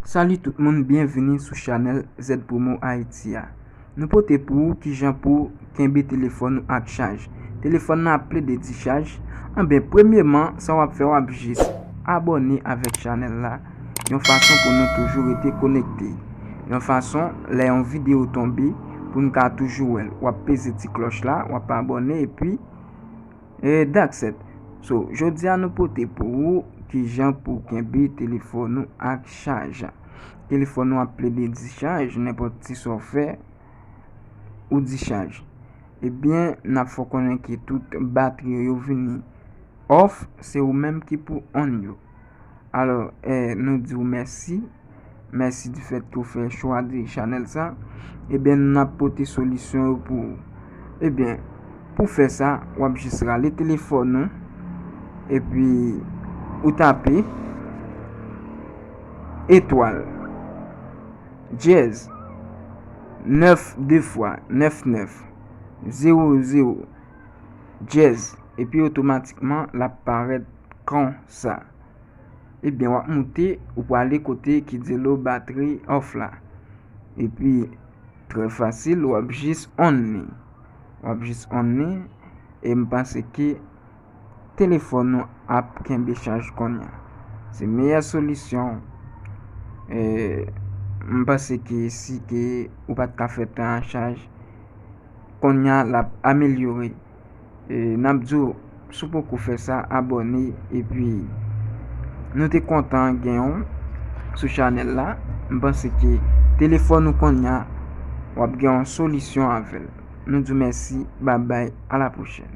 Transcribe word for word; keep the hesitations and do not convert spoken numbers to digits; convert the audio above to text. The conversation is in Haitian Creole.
Salut tout moun, byenvini sou chanèl Z Promo Haïti a. Nou pote pou ou kijan pou kenbe telefòn ou ak chaj. Telefòn nan ap plede dichaj. Anben, premyeman, sa w ap fè, w ap jis abòne avèk chanèl la, yon fason pou nou toujou rete konekte. Yon fason, lè yon videyo tonbe, pou n ka toujou wè l. W ap peze ti klòch la, w ap abòne, epi, e, that's it. So, jodi a nou pote pou ou kijan pou kenbe telefòn ou ak chaj. Telefòn ou ap plede dichaj, nenpòt ti sa w fè, ou dichaj. Ebyen, n ap fè w konnen ke tout batri yo vini off, se ou menm ki pou on yo. Alò, eh, nou di w mèsi. Mèsi di fèt ke w fè chwa de chanèl sa. Ebyen, n ap pote solisyon yo pou ou. Ebyen, pou fè sa, w ap jis rale telefòn ou, epi ou tape etwal, dyèz, nèf de fwa, nèf nèf, zewo zewo, dyèz, epi otomatikman, l ap parèt konsa. Ebyen, w ap moute, ou prale kote ki di low battery off la. Epi, trè fasil, w ap jis on li. W ap jis on li, e m panse ke telefòn ou ap kenbe chaj kounye a. Se meyè solisyon. E, m panse ke si ke ou pa t ka fè tan an chaj, kounye a l ap amelyore. E, n ap di w, si w poko fè sa, abòne, epi nou te kontan gen w sou chanèl la. M panse ke telefòn ou kounye a, w ap gen yon solisyon avè l. Nou di w mèsi, babay, a la pwochèn.